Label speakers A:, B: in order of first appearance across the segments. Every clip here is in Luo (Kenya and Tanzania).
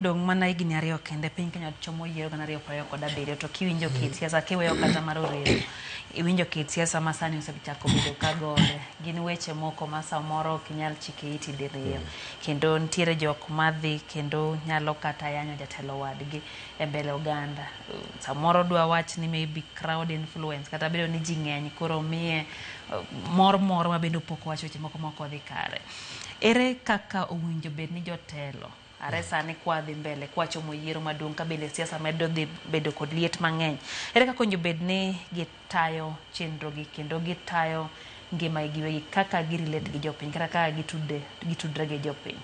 A: Dong' mana higni 2 kende piny Kenya chomo yiero 2027 to kiwinjo kit siasa kiweyo kata mar Orengo, iwinjo kit siasa ma sani osechako bedo ka gore. Gin weche moko ma samoro ok inyal chike iti diriyo. Kendo nitiere jok madhi kendo nyalo kata yanyo jatelo wadgi e mbele oganda. Samoro dwa wach ni maybe crowd influence kata bedo ni ji ng'eny koro miye mor moro ma bende pok owacho weche moko ma ok odhi kare. Ere kaka owinjo bed ni jotelo are sani kwa dhi mbele kwachomo yiero maduong' ka bende siasa medo dhi bedo kod liet mang'eny, ere kaka owinjo bed ni gitayo chenro gi kendo gitayo ngima gi giwegi kaka gi relate gi jopiny kata kaka gitudre gi jopiny?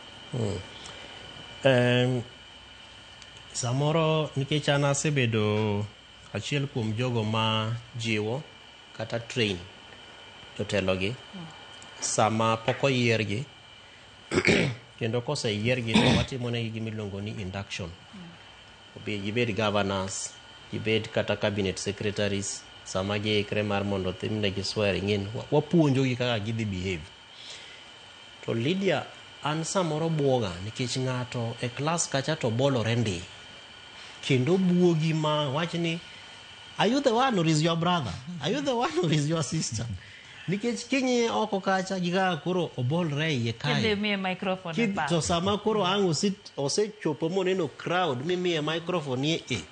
B: Samoro nikech an asebedo achiel kuom jogo ma jiwo kata train jotelogi sama pok oyiergi, kendo koseyiergi to watimo negi gima iluongo ni induction. Gibed governors, gibed kata cabinet secretaries, sama giikre mar mondo timnegi swearing in, wapuonjogi kaka gidhi behave. To Lydia, an samoro buoga nikech ng'ato e klas kacha to bolore ndi. Kendo buogi ma wach ni, "Are you the one or is your brother? Are you the one or is your sister?" Nikech king'iye oko kacha gi kaka koro obolre iye kae.
A: Kidhi miye microphone e pap.
B: To sama koro ang' osechopo moneno crowd mimiye microphone ni e.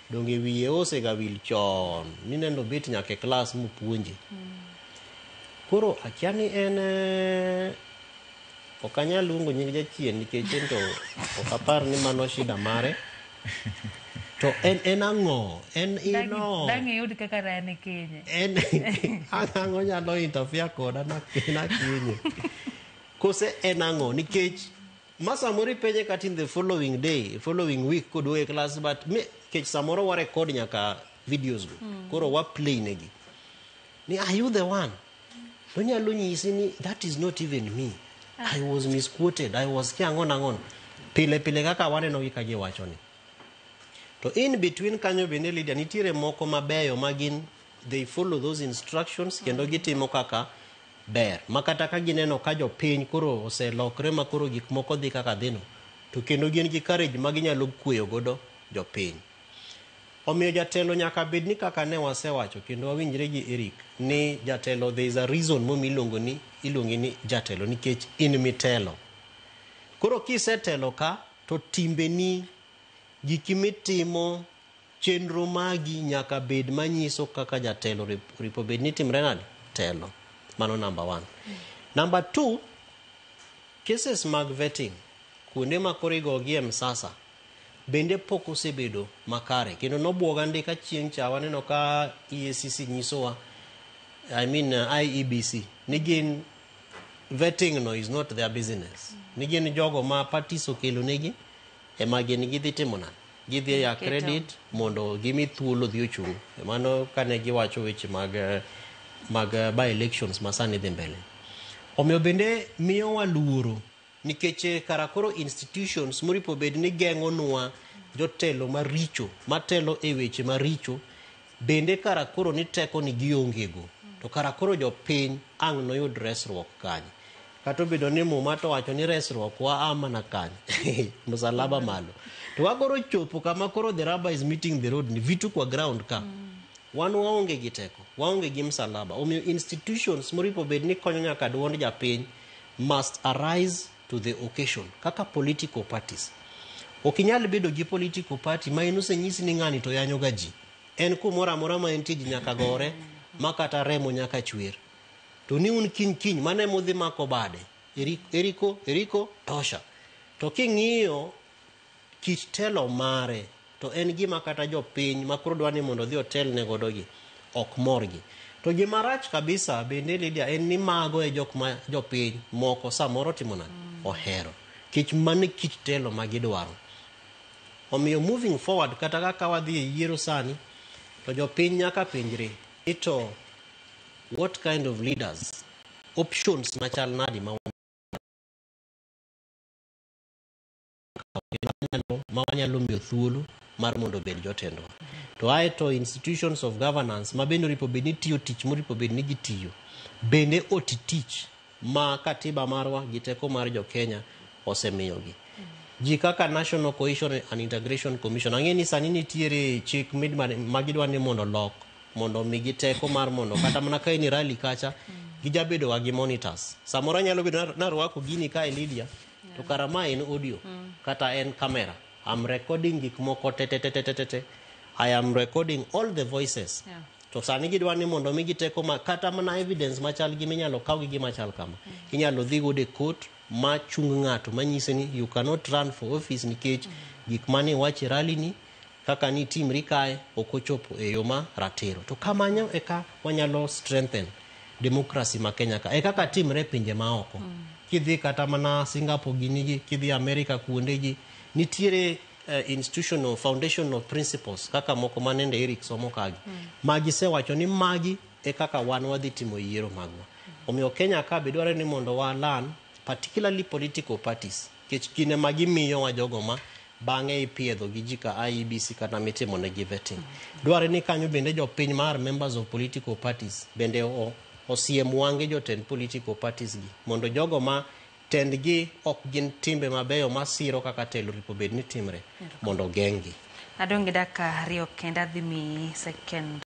B: Donge wiye osega wil chon nineno bet nyaka e klas mopuonje. Koro akia ni en ok anyal luongo nying jachien nikech en to ok apar ni mano shida mare. To en ang'o? En ino.
A: Dang' iyud kaka rani kinye.
B: En ang'o nyalo interfere koda na kinye. Kose en ang'o? Nikech ma samoro ipenje kata in the following day, following week koduogo e class, but me kech samoro wa record nyaka videos go. Koro wa play negi. Ni, "Are you the one?" To nyalo nyisi ni, "That is not even me. I was misquoted. I was kia ang'o nang'o." Pile pile kaka waneno gi ka giwacho ni. To in between kanyo bende, Lydia, nitiere moko mabeyo ma gin they follow those instructions kendo gitimo kaka ber. Ma kata ka gineno ka jopiny koro oselokre ma koro gik moko dhi kaka dhino, to kendo gin gi courage ma ginyalo kweyo godo jopiny. Omiyo jatelo nyaka bed ni kaka ne wasewacho kendo wawinjre gi Eric ni jatelo, there is a reason momiyo iluongi ni jatelo, nikech in mitelo. Koro kisetelo ka to timbeni, giki mitimo, chenro magi nyaka bed manyiso kaka jatelo oripo bed ni timre nade? Telo. Mano number 1. Number 2, cases mag vetting, kuonde ma koro igogi e msasa, bende pok osebedo makare. Kendo nobuoga ndi ka chieng' cha waneno ka EACC nyisowa, I mean IEBC, ni gin vetting no is not their business. Ni gin jogo ma parties okelo negi, ema gin gidhi timo nade? Gidhi ya credit mondo gimi thuolo dhi ochung'. Mano kane giwacho weche mag by elections ma sani dhi mbele. Omiyo bende miyowa luoro nikech kara koro institutions moripo bed ni geng'onwa jotelo maricho matelo e weche maricho, bende kara koro ni teko ni gionge go. To kara koro jopiny ang' noyud resruok kanye? Kata obedo ni Muma to wacho ni resruok wa a mana kanye? Msalaba malo. To wakoro chopo kama koro the rubber is meeting the road ni vitu kwa ground ka. Wan waonge gi teko, waonge gi msalaba. Omiyo institutions moripo bed ni konyo nyaka duond japiny must arise to the occasion kaka political parties. Ok inyal bedo gi political party ma in osenyisi ni ng'ani to yanyo ga ji. En kumoro amora ma entie ji nyaka gore, ma kata remo nyaka chwer. To ni un kiny kiny mano ema udhi mako bade. Eriko, Eriko, tosha. To king'iyo kit telo mare, to en gima kata jopiny ma koro dwa ni mondo odhi otelne godo gi, ok morgi. To gima rach kabisa bende, Lydia, en ni mago e jok ma jopiny moko samoro timo nade? Ohero. Nikech mano e kit telo ma gidwaro. Omiyo moving forward, kata kaka wadhi e yiero sani, to jopiny nyaka penjre ni to what kind of leaders, options machal nadi ma wanyalo miyo thuolo mar mondo obed jotendwa. To ae to institutions of governance ma bende oripo bed ni tiyo tich moripo bed ni gitiyo, bende oti tich ma katiba marwa gi teko mar jo Kenya osemiyogi. Ji kaka National Cohesion and Integration Commission, ang'e ni sani nitiere chik ma gidwa ni mondo lok mondo omigi teko mar mondo kata mana ka in e rally kacha gijabedo ga gi monitors. Samoro anyalo bedo narwako gini kae Lydia, to kara ma en audio kata en camera. I'm recording gik moko te te te te te te. I am recording all the voices. To sani gidwa ni mondo omigi teko ma kata mana evidence machal gi minyalo kaw gi gima chal kama. Inyalo dhi godo e court ma chung ng'ato manyise ni you cannot run for office nikech gik mane iwacho e rally ni kaka nitimri kae ok ochopo e yo ma ratiro. To kamanyo eka wanyalo strengthen democracy ma Kenya ka. E kaka timre e pinje maoko. Kidhi kata mana Singapore gini gi, kidhi America kuonde gi, nitiere institutional foundation of principles kaka moko manende Eric somo kagi. Ma gisewacho ni magi e kaka wan wadhi timo yiero magwa. Omiyo Kenya ka be dwarore ni mondo wa learn, particularly political parties, nikech gin ema gimiyowa jogo ma bang'e ipiedho gi ji ka IEBC kata mitimo negi vetting. Dwarore ni kanyo bende jopiny mar members of political parties bende osiem wang'e jotend political parties gi mondo jogo ma tendgi ok gin timbe mabeyo masiro kaka telo oripo bed ni timre mondo ogeng'gi.
A: Adong' gi dakika 2 kende, adhi miyi second.